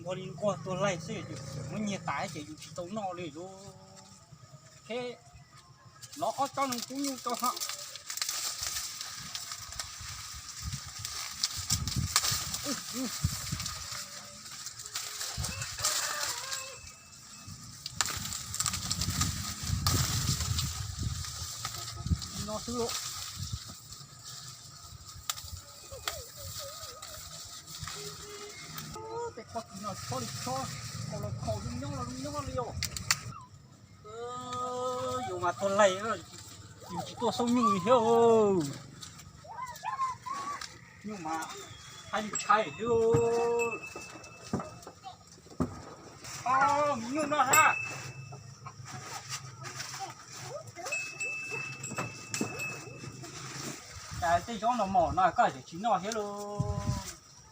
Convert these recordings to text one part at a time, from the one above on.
Ua li nquag tuag laig xwb, muab nyiag tas ces yus tsis tau noj li lauj. Thiab lov ob tsob no pub nyuj rau hos. No xwb lauj. Tej pob kws no chob li chob, khaus los khaus, zoo nyob los zoo nyob li os. Yus mas tuag laig, yus tsis tuaj xauj nyuj li thiab. Nyuj mas hais li ntshai thiab. Ob, me nyuj noj hab. Cas tej zaub no mos no koj tseem tsis noj thiab lauj?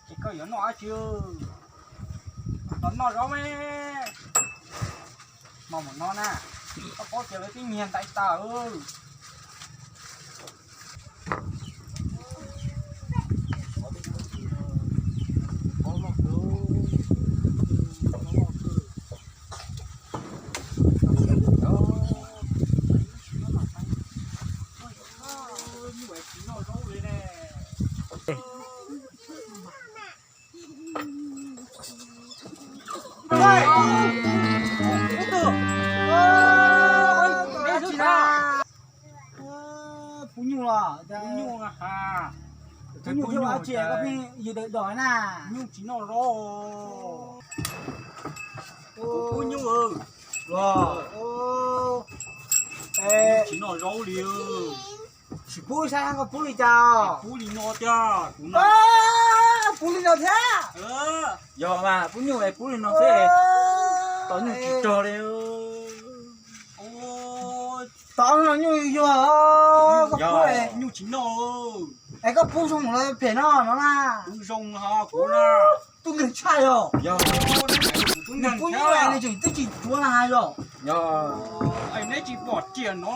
Ces koj yuav noj dab tsi? Los noj zaub me. Mos mos no na, koj paub tias lawv twb nyiag ntais tas. Pub nyuj los? Pub nyuj ha. Pub nyuj thiab ua tsi koj pheej yws dawm dos na? Nyuj tsis noj zaub. Pub nyuj. Tsis noj zaub li. Tsis pub saib koj pub li cas. Pub li no tiag. Pub li no thiab. Yog mas pub nyuj es pub li no xwb. Tom nyuj tsis rog li. Tom no nyuj yuag. Koj pub nyuj tsis noj. Es koj pub zoo los phem no no na? Pub zoo ho kuv na. Tub nkeeg tshaj yog. Yog. Nws pub nyuj es nws tseem twb tsis tsuav na yog. Yog. Es neb tsis pom riam no.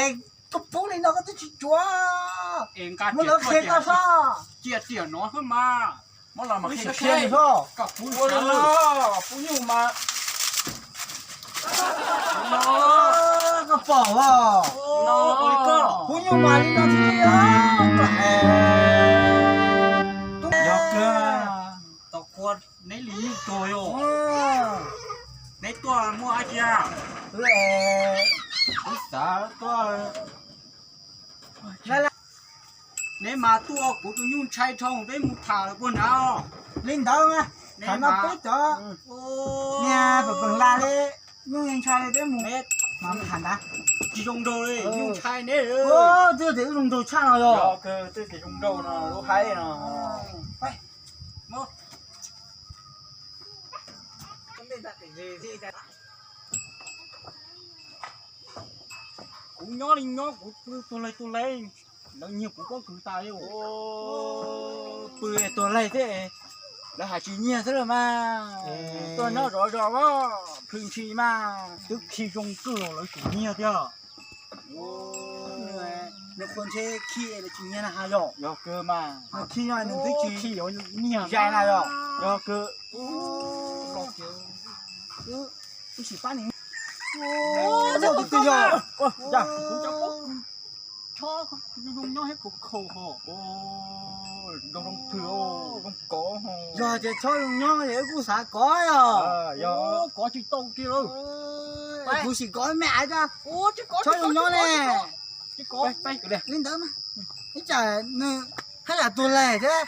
Es koj pub li no koj twb tsis tsuav. Es nqa muab lawv qhia koj soj. Cia riam no xwb mas. Muab los mas qhia qhia nws soj. Koj pub li no, pub nyuj mas. Koj pom os. Pub nyuj mas li no thiab. Yog kawg. Tau qhua neb li nyuj tuag yog. Neb tuaj muaj dab tsi? Wb xav tuaj. Neb mas tuaj kuv tus nyuj ntshai dhau, peb mus tham lawm puag nrad. Li ntawd mas tham no peb cov niag pem peem la li nyuj ntshai li peb mus mas mus tham ntawd. Tsis zoo nraug li, nyuj ntshai neb. Twb tias wb zoo nraug tshaj no yog. Twb tias zoo nraug no lub haib no. Kuv nyob li nyob kuv pw tuag laig tuag laig, lawv nyiag kuv pob kws tas li. Pw tuag laig thiab, lawv hais tsis nyiag xwb los mas. Tuaj nyob zov zos mas plhws ntshis mas twb khi zoo kawg los lawv tseem nyiag thiab. Nws qhuas ntshe khi lawv tsis nyiag na has yog. Yog kawg mas. Nws khi no nws twb tsis khi yuav nyiag zais na yog. Yog kawg. Wb sim pab nws. Tus twg yog? Kuv cov pob kws chob zoo nyob thiab khaus khaus ho. Zoo zoo plhws, zoo kov ho. Yog tias chob zoo nyob es wb kuj xav kov os. Yog kov tsis tau kiag lawm. Kuv sim kov me aiv, chob zoo nyob ne. Li ntawd mas ib tsam nws haj yam tuag laig thiab.